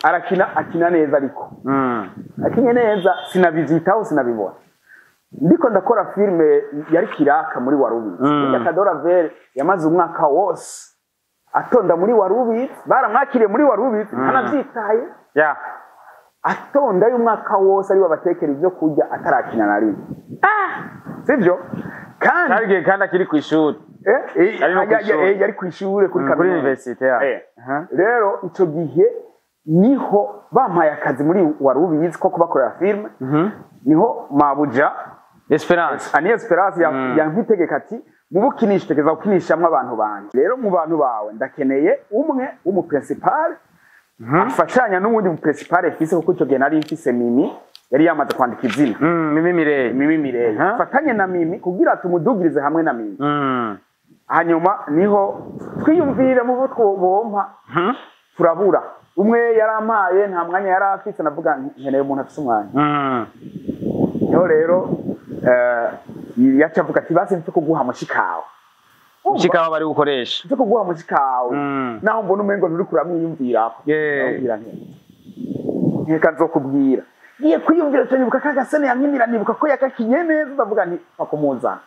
Speaker 1: Arakina, akina neza, ariko akinye neza sinabivyitaho, sinabibona. Ndiko ndakora filime yari kiraka muri Warubizi. Burya Kadora Vere yamaze umwaka wose atonda muri Warubizi, baramwakiriye muri Warubizi ntanavyitaye, atonda y'umwaka wose ari babatekera ibyo kurya, atarakina na rimwe, sivyo? Kandi
Speaker 2: Cyari igihe kandi akiri kw'ishuri. Yari no kw'ishuri.
Speaker 1: Yari kw'ishure kuri
Speaker 2: Kuri
Speaker 1: kaminuza.
Speaker 2: université ya.
Speaker 1: Rero ico gihe Niho bampaye akazi muri wari ubizi ko kubakorera filime. Niho mabuja
Speaker 2: Esperance.
Speaker 1: Ani Esperance yampitegeka ati mubukinisha, tegeza gukinishamwo abantu banje. Rero mu bantu bawe ndakeneye umwe w'umu principal afashanya n'uwundi mu principal mfise, kuko ico gihe nari mfise Mimi yari yamaze kwandika izina.
Speaker 2: Mimi Mireye.
Speaker 1: Mimi Mireye. Fatanye na Mimi kugira tumudugirize hamwe na Mimi. Hanyuma niho twiyumvira mu bo twobompa, turabura. Umwe yarampaye nta mwanya yari afise, navuga nkeneye umuntu afise umwanya. Niho rero yaca avuga ati basi mfe kuguha mushikawe.
Speaker 2: Mushikawe bari gukoresha.
Speaker 1: Mfe kuguha mushikawe. Naho mbona umengo nturi kuramwiyumvirako. Ndamubwira nti nkeka nzokubwira. Ngiye kwiyumvira cyane, nibuka ka gasene yankinira, nibuka ko yakakinye neza, ndavuga nti pfa kumuzana.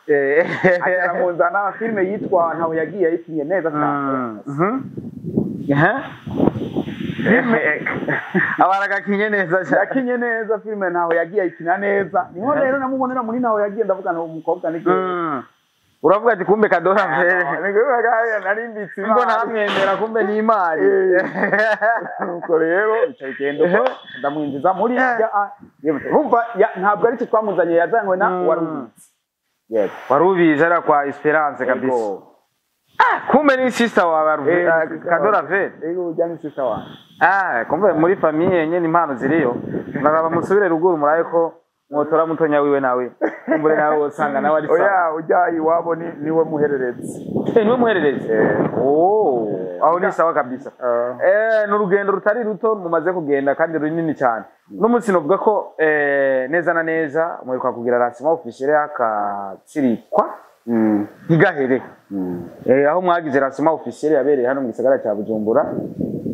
Speaker 1: Aramuzana, filime yitwa Ntaho Yagiye yayikinye neza cyane.
Speaker 2: Abaragakinye neza cyane.
Speaker 1: Yakinye neza filime Ntaho Yagiye, ayikina neza. Niho rero namubonera muri Ntaho Yagiye, ndavuga ngo umukobwa ni
Speaker 2: Uravuga ati kumbe Kadora mbere.
Speaker 1: Nari mbitse
Speaker 2: Ngo ntamwemera, kumbe ni imari.
Speaker 1: Nuko rero bica bigenda uko, ndamwinjiza muri ya urumva ntabwo ari cyo twamuzanye, yazanywe na Warubizi. Yego.
Speaker 2: Warubizi ara kwa Esperance kabisa.
Speaker 1: Yego.
Speaker 2: Kumbe ni sister wa Kadora Vere.
Speaker 1: Yego, ujya ni sister wawe.
Speaker 2: Ah, kumbe muri famille nyene impano ziriyo. Naraba musubire ruguru muraye ko mwotora mutonya wiwe nawe. Kumbure nawe usanga nawe ari sawa.
Speaker 1: Oya, ujya iwabo ni niwe muhererezi.
Speaker 2: Niwe muhererezi. Oh, aho ni sawa kabisa. Ni urugendo rutari ruto mumaze kugenda kandi runini cyane. Uno munsi novuga ko neza na neza muheruka kugira lancement officiel y'akatsirikwa ntigahere. Aho mwagize lancement officiel yabereye hano mu gisagara cya Bujumbura,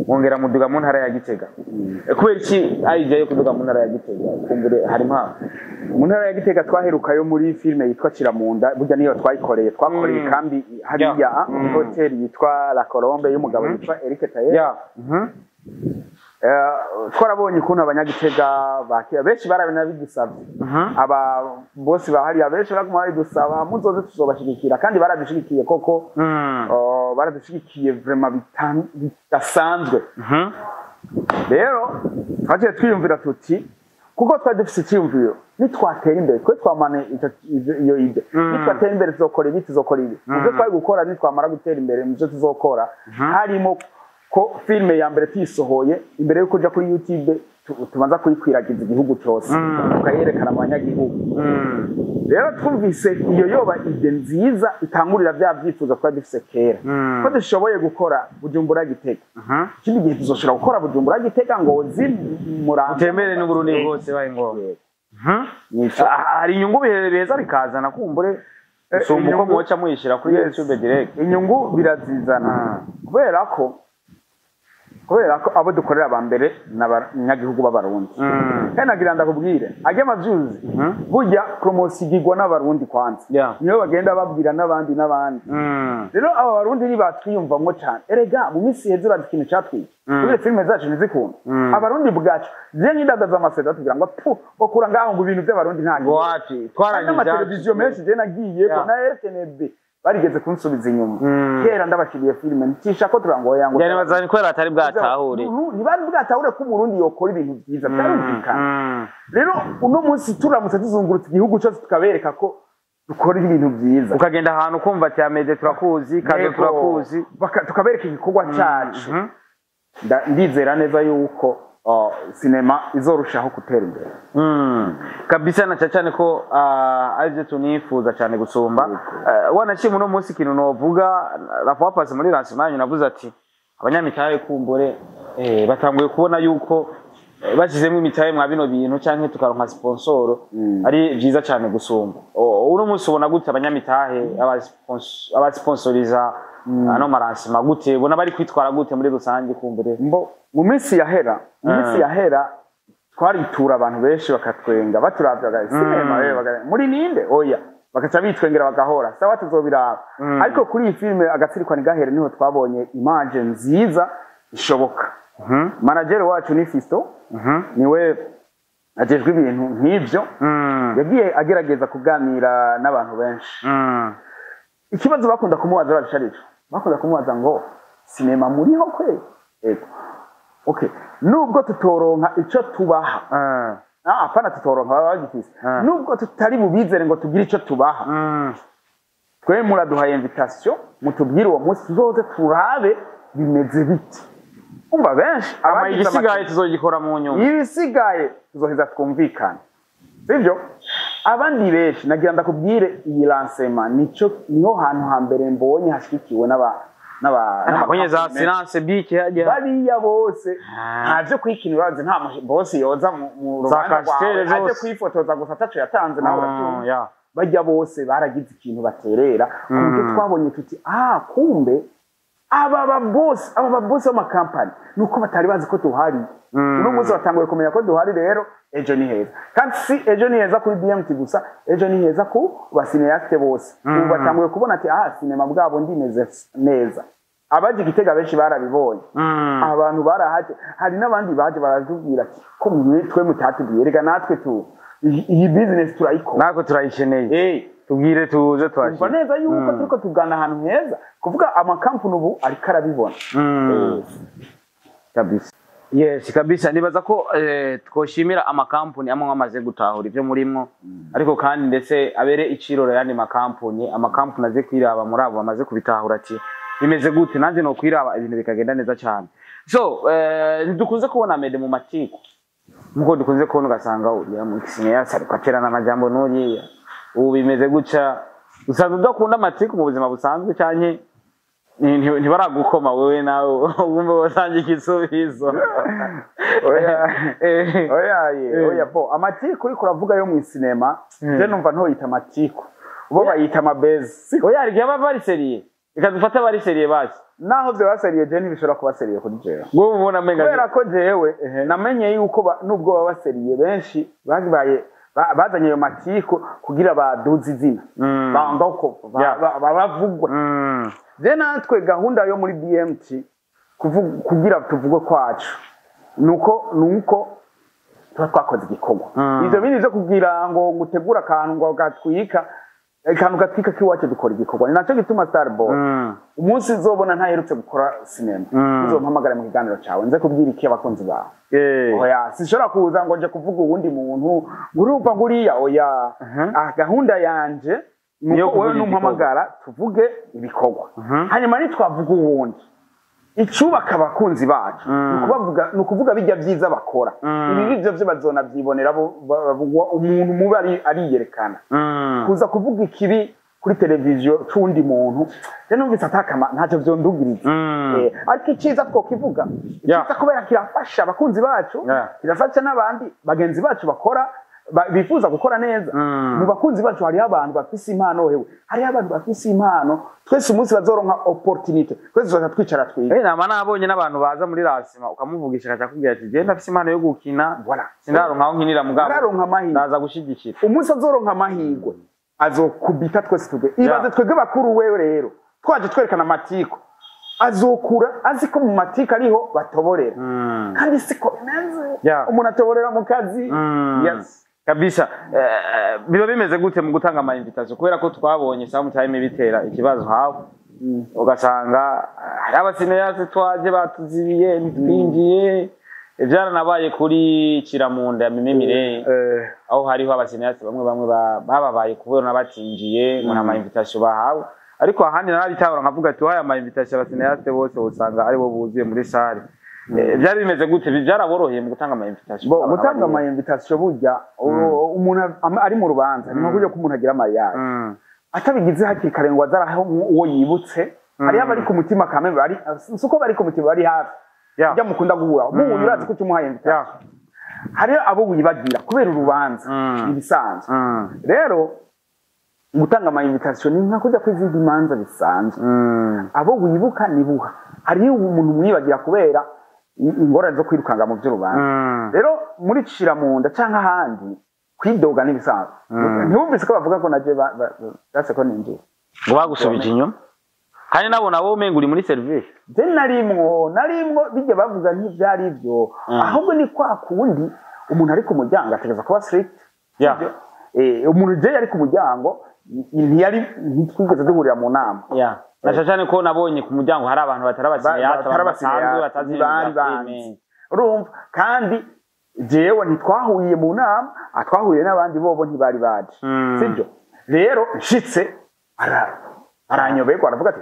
Speaker 2: mwongera muduga mu ntara ya Gitega. Kubera iki ayijyayo kuduga mu ntara ya Gitega? Kumbure hari impamvu.
Speaker 1: Mu ntara ya Gitega twaherukayo muri filime yitwa Kiramunda, burya niyo twayikoreye, twakoreye kambi hariya muri hoteli yitwa La Colombe y'umugabo yitwa Eric Tayer. Twarabonye ukuntu abanyagitega bakira, benshi barabinabidusabye. Aba bosi bahariya benshi baguma babidusaba, muzoze tuzobashigikira, kandi baradushigikiye koko. Baradushigikiye vraiment bidasanzwe. Rero twaciye twiyumvira tuti kuko twari dufise icyiyumviro, nitwatera imbere twe twamane iyo idée, nitwatera imbere tuzokora ibi, tuzokora ibi. Mu byo twari gukora nitwamara gutera imbere, mu byo tuzokora harimo ko filime ya mbere tuyisohoye, imbere yuko uja kuri YouTube, tubanza kuyikwiragiza igihugu cose, tukayerekana mu banyagihugu. Rero twumvise iyo yoba idée nziza itangurira bya byifuzo twari dufise kera, ko dushoboye gukora Bujumbura Gitega, ikindi gihe tuzoshobora gukora Bujumbura Gitega Ngozi Muramvya.
Speaker 2: Utemere n'Uburundi bwose baye ngombwa.
Speaker 1: Nico.
Speaker 2: Hari inyungu biheza bikazana kumbure usumba uko mwoca muyishira kuri YouTube direct.
Speaker 1: Inyungu birazizana kubera ko abo dukorera aba mbere ni abanyagihugu b'Abarundi. Kandi nagira ndakubwire ajya amavyuzi, burya promotion igirwa n'Abarundi kwanza, niyo bagenda babwira n'abandi n'abandi. Rero aba Barundi ntibatwiyumvamwo cane. Erega mu minsi iheze urazi ikintu catwica kubera filime zacu ntizikunda Abarundi bwacu? Je nk'indadaza amaseta tugira ngo pu bakura ngaho ngo ibintu by'Abarundi nta
Speaker 2: Ngo wapi, twarangije.
Speaker 1: N'amateleviziyo menshi je nagiye na RTNB barigeze kunsubiza inyuma. Kera ndabashiriye filime ntisha ko turango yango.
Speaker 2: Yani bazanye kubera batari bwatahure.
Speaker 1: Ntibari bwatahure ko Umurundi yokora ibintu byiza, byarumvikana. Rero uno munsi turamutse tuzungurutse igihugu cyose tukabereka ko dukora ibintu byiza,
Speaker 2: Ukagenda ahantu ukumva ati Amede turakuzi, Kado turakuzi.
Speaker 1: Tukabereka igikorwa cyacu. Ndizera neza yuko sinema izorushaho gutera imbere.
Speaker 2: Kabisa, na cyane cyane ko arivyo tunifuza cyane gusumba. Wanashima uno munsi ikintu novuga, la fois passée muri lancement yanyu navuze ati abanyamitahe kumbure batanguye kubona yuko bashyizemo imitahe mwa bino bintu canke tukaronka sponsor ari vyiza cyane gusumba. Uno munsi ubona gute abanyamitahe, abasponsoriza ano ma lancement gute, ubona bari kwitwara gute muri rusange kumbure?
Speaker 1: Mbo mu minsi yahera twaritura abantu benshi bakatwenga, baturavye bakagira sinema, muri ninde, oya, bakaca bitwengera bagahora, sawa tuzobiraba. Ariko kuri iyi filime Agatsirikwa Ntigahere niho twabonye image nziza ishoboka. Manager wacu ni Fisto, niwe ajejwe ibintu nk'ivyo. Yagiye agerageza kuganira n'abantu benshi. Ikibazo bakunda kumubaza babisharije, bakunda kumubaza ngo sinema muriho kwe? Ego. Okay, nubwo tutoronka ico tubaha, apana tutoronka, baba bagifise, nubwo tutari bubizere ngo tugire ico tubaha, twe muraduhaye invitation, mutubwire uwo munsi tuzoze turabe bimeze bite. Umva, benshi
Speaker 2: Ama
Speaker 1: abagize
Speaker 2: igisigaye tuzogikora mu nyuma.
Speaker 1: Ibisigaye tuzoheza twumvikane, sibyo? Abandi benshi, nagira ndakubwire, iyi lancement nico niho hantu hambere mbonye hashigikiwe n'aba
Speaker 2: Nabonye za silence bike hajya.
Speaker 1: Bariya bose
Speaker 2: Ah.
Speaker 1: nta byo kwikinira, urazi, nta bosi yoza mu
Speaker 2: Za
Speaker 1: rubanza rwawe
Speaker 2: Castel
Speaker 1: aje
Speaker 2: zose.
Speaker 1: kwifotoza gusa ataco yatanze, nawe urabyumva. Bajya bose baragize ikintu baterera ku buryo twabonye tuti: "Ah, kumbe aba babosi b'amakampani nuko batari bazi ko duhari." Uno munsi batanguye kumenya ko duhari. Rero ejo ni heza, kandi si ejo ni heza kuri BMT gusa, ejo ni heza ku ba cinéastes bose. Ubu batanguye kubona ati: "Ah, sinema bwabo ndimeze neza." Abaje Igitega benshi barabibonye. Abantu barahaje, hari n'abandi baje baratubwira ati: "Ko mwe twe mutatubwiye, reka natwe tu iyi business turayikora."
Speaker 2: Natwe turayikeneye. Tubwire tuze
Speaker 1: Umva
Speaker 2: twashira.
Speaker 1: neza yuko turiko tugana ahantu heza, kuvuga amakampani ubu ariko arabibona.
Speaker 2: Kabisa, yes, kabisa. Nibaza ko twoshimira amakampuni amwe amaze gutahura ibyo murimwo, ariko kandi ndetse abere iciroro yandi makampuni, amakampuni aze kwiraba muri abo bamaze kubitahura, ati: "Bimeze gute nanjye no kwiraba ibintu bikagenda neza cyane." So ntidukunze kubona Mede mu matiku nkuko dukunze kubona, ugasanga uriya mu cinéaste ariko aterana amajambo n'uriya, ubu bimeze gutya. Usanzwe udakunda amatiku mu buzima busanzwe, canke ntibaragukoma wewe nawe wumva wasanze igisubizo?
Speaker 1: Oya. Oya ye. Oya, bo amatiku uriko uravuga yo mu sinema, je numva ntoyita amatiku, bo bayita amabezi.
Speaker 2: Oya, hari igihe baba bari sérieux. Reka dufate abari sérieux basi.
Speaker 1: Naho vyoba sérieux, je ntibishobora kuba sérieux kuri jewe.
Speaker 2: Ngo ubona menga
Speaker 1: Kubera ko jewe namenye yuko nubwo baba ba sérieux, benshi babaye bazanye ayo matiku kugira baduze izina, banga ko bavugwe. Je natwe gahunda yo muri BMT kugira tuvugwe kwacu nuko tuba twakoze igikorwa. Ivyo bindi vyo kugira ngo ngutegure akantu ngo gatwika, akantu gatwika k'iwacu, dukora igikorwa. Ni naco gituma Starboy, umunsi uzobona ntaherutse gukora sinema, uzompamagare mu kiganiro cawe nze kubwira iki abakunzi bawe. Oya, sinshobora kuza ngo nje kuvuga uwundi muntu ngo urumva ngo uriya, oya. Ah, gahunda yanje
Speaker 2: Niyo
Speaker 1: nuko wewe
Speaker 2: kuvuga.
Speaker 1: numpamagara tuvuge ibikorwa, hanyuma nitwavuga uwundi, icubaka abakunzi bacu ni ukubavuga, ni ukuvuga bijya byiza bakora. Ibibi byo byo bazonavyibonera bo umuntu mubi ariyerekana. Kuza kuvuga ikibi kuri televiziyo c'uwundi muntu, je numvise atakama ntacyo vyondugiriza. Ariko iciza twokivuga, iciza kubera kirafasha abakunzi bacu, kirafasha n'abandi bagenzi bacu bakora bifuza gukora neza. Mu bakunzi bacu hariho abantu bafise impano, hewe, hariho abantu bafise impano. Twese umunsi bazoronka opportunity, twese tuzoca twicara twiga.
Speaker 2: Nama nabonye n'abantu baza muri lancement, ukamuvugisha akaca akubwira ati: "Genda, afise impano yo gukina,
Speaker 1: Voilà.
Speaker 2: sindaronka aho nkinira, mugabo
Speaker 1: Araronka amahirwe.
Speaker 2: ndaza gushigikira."
Speaker 1: Umunsi azoronka amahirwe azokubita twese tuge ibaze. Twebwe bakuru, wewe rero twaje twerekana amatiku, azokura azi ko mu matiku ariho batoborera, kandi siko bimeze. Umuntu atoborera mu kazi. Yes.
Speaker 2: Kabisa. Biba bimeze gute mu gutanga ama invitation? Kubera ko twabonye sometime bitera ikibazo hawe, ugasanga hari aba cinéastes twaje batuzibiye ntitwinjiye. Byaranabaye kuri Kiramunda ya Mimi Mireille, aho hariho aba cinéastes bamwe bamwe bababaye kubona batinjiye ngo nta ma invitation bahawe. Ariko ahandi narabitahura nkavuga ati: "Wahaye ama invitation aba cinéastes bose, usanga aribo buzuye muri salle." Byari bimeze gute? Byaraboroheye mu gutanga ama invitation?
Speaker 1: Bo, gutanga ama invitation, burya umuntu ari mu rubanza ni nko kurya ko umuntu agira mariage, atabigize hakiri kare ngo azaraho uwo yibutse. Hariho abari ku mutima kame, bari si uko bari ku mutima, bari hafi, ujya mukunda guhura muhuye, urazi ko umuhaye invitation. Hariho abo wibagira kubera urubanza, ibisanzwe. Rero gutanga ama invitation ni nka kujya kw'izindi manza bisanzwe. Abo wibuka nibuha, hariho umuntu mwibagira kubera ingorane zo kwirukanga mu by'urubanza. Rero muri cira mu nda canke ahandi, kwidoga n'ibisanzwe. Ntiwumvise ko bavuga ko naje byase ko ninjiye?
Speaker 2: Ngo bagusubije inyuma, kandi nabo nabo umenga uri muri service.
Speaker 1: Je narimwo bijya bavuga ntivyari ibyo, ahubwo ni kwa kundi umuntu ari ku muryango ategereza kuba strict. Sibyo? Umuntu je yari ku muryango, ntiyari, ntitwigeze duhurira mu nama.
Speaker 2: Yeah. Na cyane ko nabonye ku muryango hari abantu batari aba cinéastes,
Speaker 1: batari
Speaker 2: abantu basanzwe
Speaker 1: aba cinéastes,
Speaker 2: batazi ibintu
Speaker 1: bari
Speaker 2: bya
Speaker 1: banzi.
Speaker 2: filime.
Speaker 1: Urumva, kandi jewe ntitwahuriye mu nama, atwahuriye n'abandi bobo ntibari baje. Sibyo? Rero nshitse aranyoberwa, aravuga ati: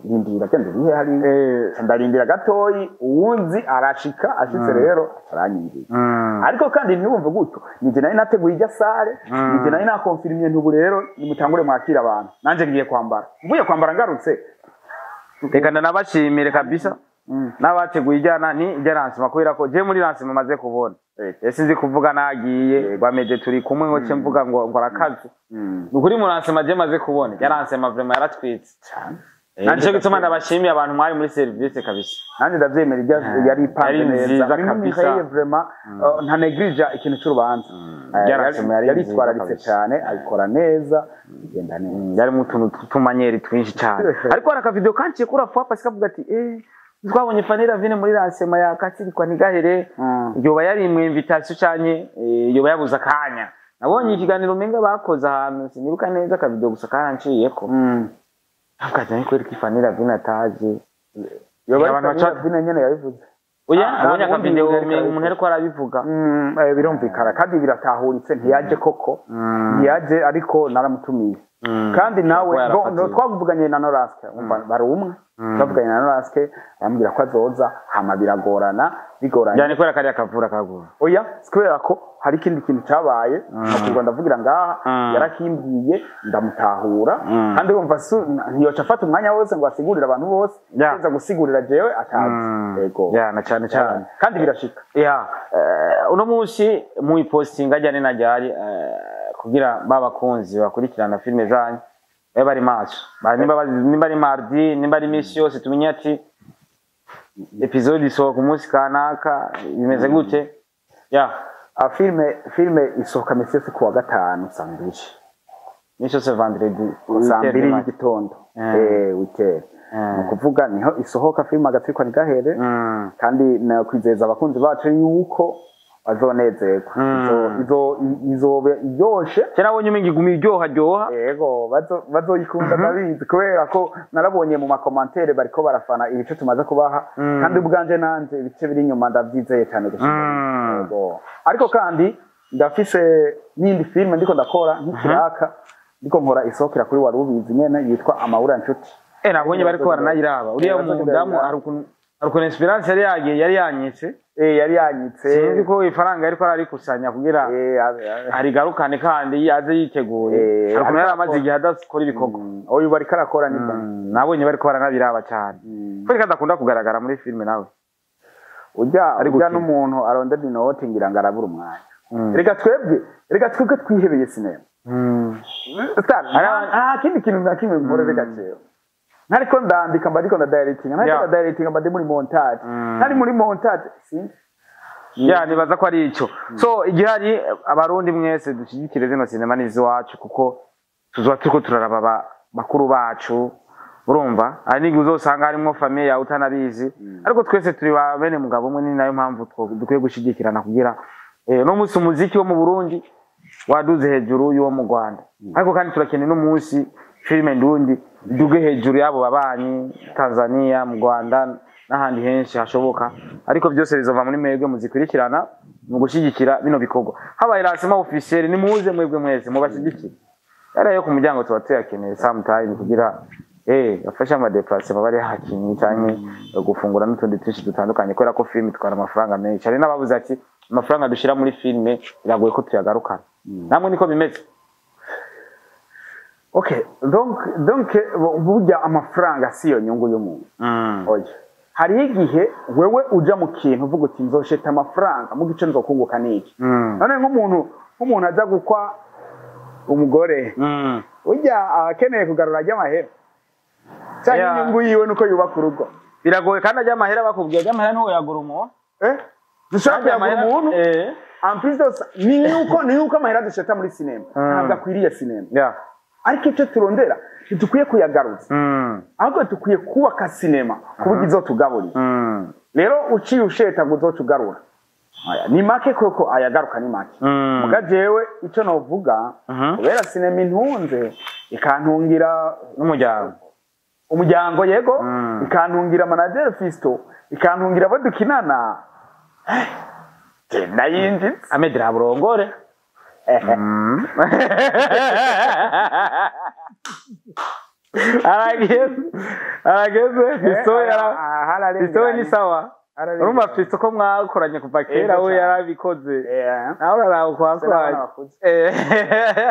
Speaker 1: "Rindira, genda urihe hariya." Ndarindira gatoyi, uwunzi arashika. Ashitse rero aranyinjiza. Ariko kandi ntibumve gutyo, nije nari nateguye ijya salle, nije nari nakonfirimye. Ntubu rero nimutangure mwakira abantu, nanje ngiye kwambara. Mvuye kwambara ngarutse.
Speaker 2: Reka ndanabashimire kabisa n'abateguye ijyana ni ijya lancement, kubera ko je muri lancement maze kubona, sinzi kuvuga nagiye rwameje turi kumwe ngo ce mvuga ngo arakaze. Ni ukuri mu lancement je maze kubona, ijya lancement vraiment yaratwitse.
Speaker 1: Cyane.
Speaker 2: Nico gituma ndabashimiye abantu mwari muri service kabisa.
Speaker 1: Nanjye ndavyemera, ijya yari ipanze
Speaker 2: Yari
Speaker 1: neza.
Speaker 2: nziza
Speaker 1: Mimi
Speaker 2: kabisa.
Speaker 1: Mihaye vraiment, nta neglige ikintu c'urubanza.
Speaker 2: Ijya lancement yari nziza
Speaker 1: Yaritwararitse
Speaker 2: kabisa.
Speaker 1: cyane, abikora neza, bigenda neza.
Speaker 2: Yarimo utuntu tw'utumanyeri twinshi cyane, ariko hari akavideo kanciye kuri afuwa pasi kavuga ati: "Twabonye Fanny Lavine muri lancement ya Katirikwa Ntigahere." Yoba yari mu invitation canke yoba yabuze akanya? Nabonye ikiganiro umenga bakoze ahantu, sinibuka neza, akavideo gusa karanciyeko. Avuga ati: "Ariko ko Fanny Lavine ataje."
Speaker 1: Yoba
Speaker 2: Abantu
Speaker 1: ari Lavine nyene yabivuze?
Speaker 2: Oya.
Speaker 1: Ah,
Speaker 2: Nabonye
Speaker 1: nta wundi
Speaker 2: akavideo
Speaker 1: muntu yariko
Speaker 2: umenga umuntu ariko arabivuga.
Speaker 1: Birumvikana kandi biratahuritse, ntiyaje koko. Ntiyaje, ariko naramutumiye. Kandi nawe
Speaker 2: Kuba yarafatiwe.
Speaker 1: no, twavuganye na Noraske, umva bari umwe. Twavuganye na Noraske, arambwira ko azoza, hama biragorana, bigoranye.
Speaker 2: Yani kubera kariya kavura kagura?
Speaker 1: Oya, si kubera ko hari ikindi kintu cyabaye, nakubwo ndavugira ngaha. Yarakimbwiye, ndamutahura. Kandi urumva ntiyoca afata umwanya wose ngo asigurire abantu bose. Aza gusigurira jewe atazi. Yego.
Speaker 2: Ya, na cyane cyane.
Speaker 1: Kandi birashika.
Speaker 2: Ya, uno munsi muyipostinga ajyane na ryari, kugira babakunzi bakurikirana filime zanyu babe bari maso? Nimba ari mardi, nimba ari iminsi yose, tumenye ati episode isohoka umunsi kanaka, bimeze gute ya?
Speaker 1: Ah, filime isohoka misi yose kuwa gatanu saa 2.
Speaker 2: Iminsi yose vendredi?
Speaker 1: Saa 2 y'igitondo. Witere. Ni ukuvuga niho isohoka filime Agatsiko Ntigahere. Kandi nakwizeza abakunzi bacu yuko bazonezerwa. Izoba iryoshe.
Speaker 2: Kera nabonye umenga iguma iryoha ryoha.
Speaker 1: Yego, bazoyikunda, ndabizi, kubera ko narabonye mu ma commentaires bariko barafana ibice tumaze kubaha. Kandi ubwanje nanje ibice biri inyuma ndavyizeye cyane gusumba. Yego, ariko kandi ndafise n'indi filime ndiko ndakora nk'ikiraka, ndiko nkora, isohokera kuri Wari Ubizi nyene, yitwa Amahura Nshuti.
Speaker 2: Nabonye bariko baranayiraba, uriya mudamu hari ukuntu Esperance yari yagiye, yari yanyitse.
Speaker 1: Yari yanyitse.
Speaker 2: Sinzi ko ifaranga yariko ararikusanya kugira arigarukane kandi aze yiteguye. Hari ukuntu yari amaze igihe adakora ibikorwa.
Speaker 1: Oyu bariko arakora ni bon.
Speaker 2: Nabonye bariko baranabiraba cyane. Kubera ko adakunda kugaragara muri filime nawe.
Speaker 1: Ujya
Speaker 2: Ari
Speaker 1: ujya
Speaker 2: gukina.
Speaker 1: N'umuntu arondera inoti, ngira ngo arabura umwanya. Reka twebwe twihebeye sinema. Star, nta kindi kintu na kimwe nkora, reka jewe ntariko ndandika mba ndiko ndadirectinga, ntariko ndadirectinga mba ndi muri montage, ntari muri montage sinzi.
Speaker 2: Ya, nibaza ko ari ico. So igihari, abarundi mwese dushyigikire zino sinema n'iziwacu, kuko tuzoba turiko turaraba bakuru bacu. Urumva hari n'igihe uzosanga harimwo famille yawe utanabizi, ariko twese turi ba bene mugabo umwe. Ni nayo mpamvu dukwiye gushigikirana kugira no munsi umuziki wo mu Burundi waduze hejuru y'uwo mu Rwanda, ariko kandi turakeneye n'umunsi filime ndundi iduge hejuru y'abo babanyi, Tanzania, mu Rwanda n'ahandi henshi hashoboka. Ariko byose bizova muri mwebwe muzikurikirana mu gushyigikira bino bikorwa. Habaye lancement officiel, nimuze mwebwe mwese mubashyigikire. Yari yo ku muryango tuba tuyakeneye sometime kugira afashe ama déplacement bari hakinyi canke gufungura n'utundi twinshi dutandukanye, kubera ko filime itwara amafaranga menshi. Hari n'ababuze ati amafaranga dushira muri filime biragoye ko tuyagarukana. Namwe niko bimeze?
Speaker 1: Okay, donc burya amafaranga siyo nyungu y'umuntu. Oya, hariho igihe wewe uja mu kintu uvuga uti nzosheta amafaranga mu gice nzokunguka niki. None nk'umuntu aja gukwa umugore, burya akeneye kugarura ajya amahera cyangwa inyungu yiwe nuko yubaka urugo?
Speaker 2: Biragoye, kandi ajya amahera bakubwiye ajya amahera ntiwoyagura umuntu.
Speaker 1: Dushobora kuyagura umuntu. En plus de ça, ni yuko amahera dusheta muri sinema ntabwo akwiriye sinema. Ariko icyo turondera, ntidukwiye kuyagaruza, ahubwo dukwiye kubaka sinema ku buryo izotugaburira. Rero uciye usheta ngo uzotugarura, aya ni make koko, ayagaruka ni make. Muga jewe icyo novuga, kubera sinema intunze, ikantungira
Speaker 2: n'umuryango.
Speaker 1: Umuryango, yego. Ikantungira manager Fisto, ikantungira abo dukinana. Genda yinjitse.
Speaker 2: Amedira burongore. Arageze, arageze. Fisto yara, Fisto ni sawa. Urumva Fisto ko mwakoranye kuva kera, we yarabikoze. Nawe uraraba ukwakwanye.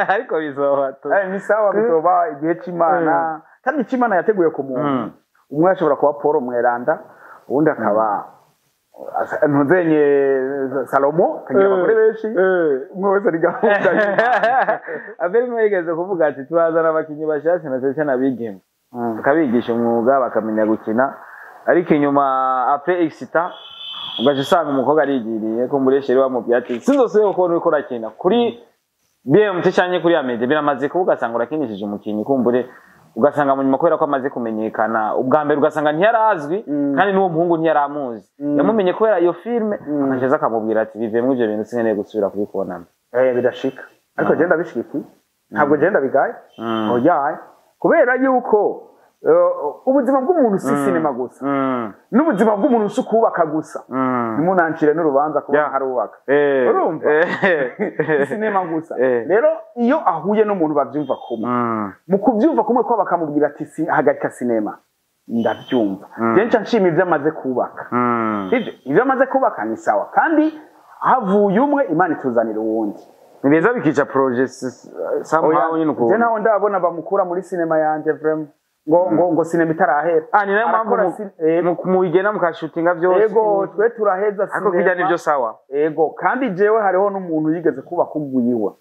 Speaker 2: Ariko bizoba tu.
Speaker 1: Ni sawa, bizoba igihe c'Imana. Kandi icyo Imana yateguye ku muntu, umwe ashobora kuba Paul Mweranda, uwundi akaba ntuzenye Salomo, akagira abagore benshi. Umwe wese ari gahunda y'Imana.
Speaker 2: Abel yigeze kuvuga ati turazana abakinyi bashasha na cyane cyane abigeme, tukabigisha umwuga bakamenya gukina, ariko inyuma après exita ugaca usanga umukobwa arigiriye ko muri chéri wamubwiye ati sinzosubire kubona uriko urakina kuri BMT canke kuri Amede. Biramaze kuba ugasanga urakinishije umukinyi, kumbure ugasanga mu nyuma kubera ko amaze kumenyekana, ubwa mbere ugasanga ntiyarazwi, kandi n'uwo muhungu ntiyaramuzi, yamumenye kubera iyo filme, akaja akamubwira ati bivemwo ivyo bintu, sinkeneye gusubira kubikubonamo.
Speaker 1: Birashika, ariko je ndabishigikiye, ntabwo je ndabigaye. Oya, kubera yuko ubuzima bw'umuntu si sinema gusa, n'ubuzima bw'umuntu si ukubaka gusa. Ntimunancire n'urubanza kuba ntarubaka. Urumva? Si sinema gusa. Rero iyo ahuye n'umuntu bavyumva kumwe, mu kubyumva kumwe ko bakamubwira ati hagarika sinema, ndabyumva. Je nca nshima ibyo amaze kubaka. Sivyo? Ibyo amaze kubaka ni sawa, kandi havuye umwe Imana ituzanira uwundi.
Speaker 2: Ni beza, bikica projet somehow nyine
Speaker 1: Je
Speaker 2: ukuntu.
Speaker 1: ntaho ndabona bamukura muri sinema yanje vraiment, ngo sinema itarahera.
Speaker 2: Ah, ni nayo mpamvu
Speaker 1: Arakora
Speaker 2: mubigena mukashutinga byose.
Speaker 1: Ego, twe turaheza
Speaker 2: Ariko kurya nibyo sawa.
Speaker 1: Ego, kandi jewe hariho n'umuntu yigeze kubaka ugwiwe.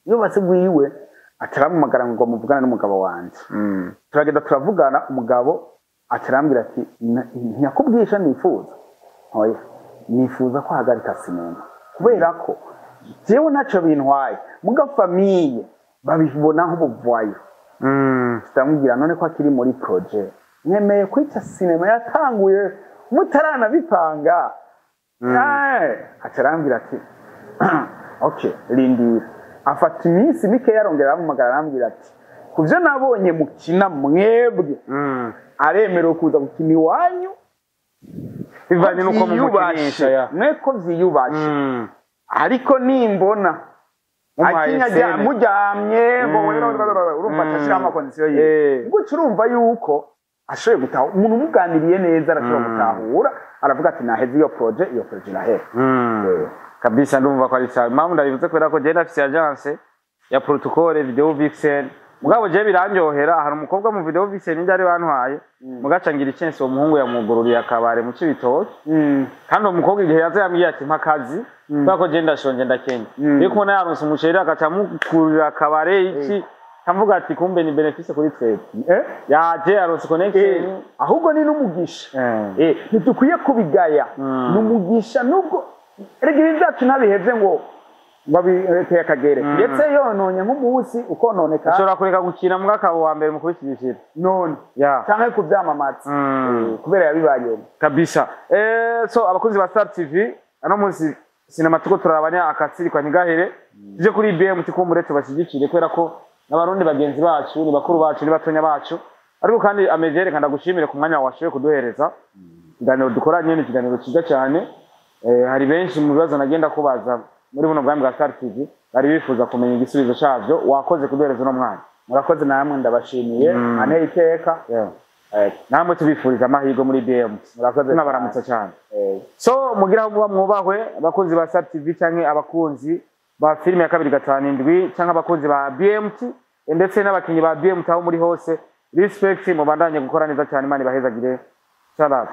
Speaker 1: Yubatse ugwiwe, atarampamagara ngo muvugane n'umugabo wanje. Turagenda turavugana, umugabo atarambwira ati ntiyakubwisha nifuza, oya, nifuza ko ahagarika sinema kubera ko jewe ntacyo bintwaye, muga famille babibona nk'ubuvwayo. Ndamubwira none ko akiri muri projet, mwemeye kwica sinema yatanguye mutaranabipanga? Aca arambwira ati okay, rindira. Afata iminsi mikeya, arongera arampamagara, arambwira ati ku byo nabonye mukina mwebwe, aremerewe kuza gukina iwanyu.
Speaker 2: Bivanye n'uko mumukinisha ya.
Speaker 1: Mwe ko vyiyubashe. Ariko nimbona
Speaker 2: Mumuhaye
Speaker 1: akinya
Speaker 2: scène.
Speaker 1: Muryamye ngo urumva ashiraho ama conditions yiwe. Gutyo urumva yuko ashoboye gutaha, umuntu umuganiriye neza arashobora gutahura, aravuga ati naheze iyo projet, iyo projet irahera.
Speaker 2: Kabisa, ndumva ko ari sawa. Impamvu ndabivuze kubera ko jewe ndafise agence ya protocole video vixen, mugabo jewe birandyohera. Hari umukobwa mu video vixen njye ari bantwaye, mugaca ngira icense, uwo muhungu yamwugururiye akabare mu Cibitoke. Kandi uwo mukobwa igihe yaza yambwiye ati mpa akazi kubera ko jewe ndashonje, ndakenya. Iyo kubona yaronse umuceri agaca amukurira akabare iki, nkavuga ati kumbe ni bénéfice kuri twebwe. Yaje yaronse connection.
Speaker 1: Ahubwo ni n'umugisha. Ntidukwiye kubigaya. Ni umugisha, nubwo erega ibi byacu ntabihevye ngo abiteye akagere, ndetse yononye nk'umunsi ukononeka.
Speaker 2: Ashobora kureka gukina mbwa akaba uwa mbere mu kubishyigikira.
Speaker 1: None canke kuvyamamaza. Kubera yabibayemo.
Speaker 2: Kabisa. So abakozi ba Star TV, ano munsi sinema tuko turabanya akatsirikwa ntigahere, tuje kuri BMT kumbure tubashyigikire kubera ko n'abarundi bagenzi bacu, ni bakuru bacu, ni batonya bacu. Ariko kandi Amedere, kandi ndagushimire ku mwanya washoboye kuduhereza. Ikiganiro dukoranye ni ikiganiro cyiza cyane. Hari benshi mu bibazo nagenda kubaza muri buno bwami bwa Star TV bari bifuza kumenya igisubizo cyabyo. Wakoze kuduhereza uno mwanya.
Speaker 1: Murakoze namwe, ndabashimiye. Anteye iteka.
Speaker 2: Namwe tubifuriza amahirwe muri BMT.
Speaker 1: Murakoze.
Speaker 2: Tunabaramutsa cyane.
Speaker 1: So
Speaker 2: So mugira aho muba mwubahwe, abakunzi ba Star TV canke abakunzi ba filime ya 257 canke abakunzi ba BMT ndetse n'abakinyi ba BMT aho muri hose, respect, mubandanye gukora neza cyane. Imana ibahezagire. Shout out.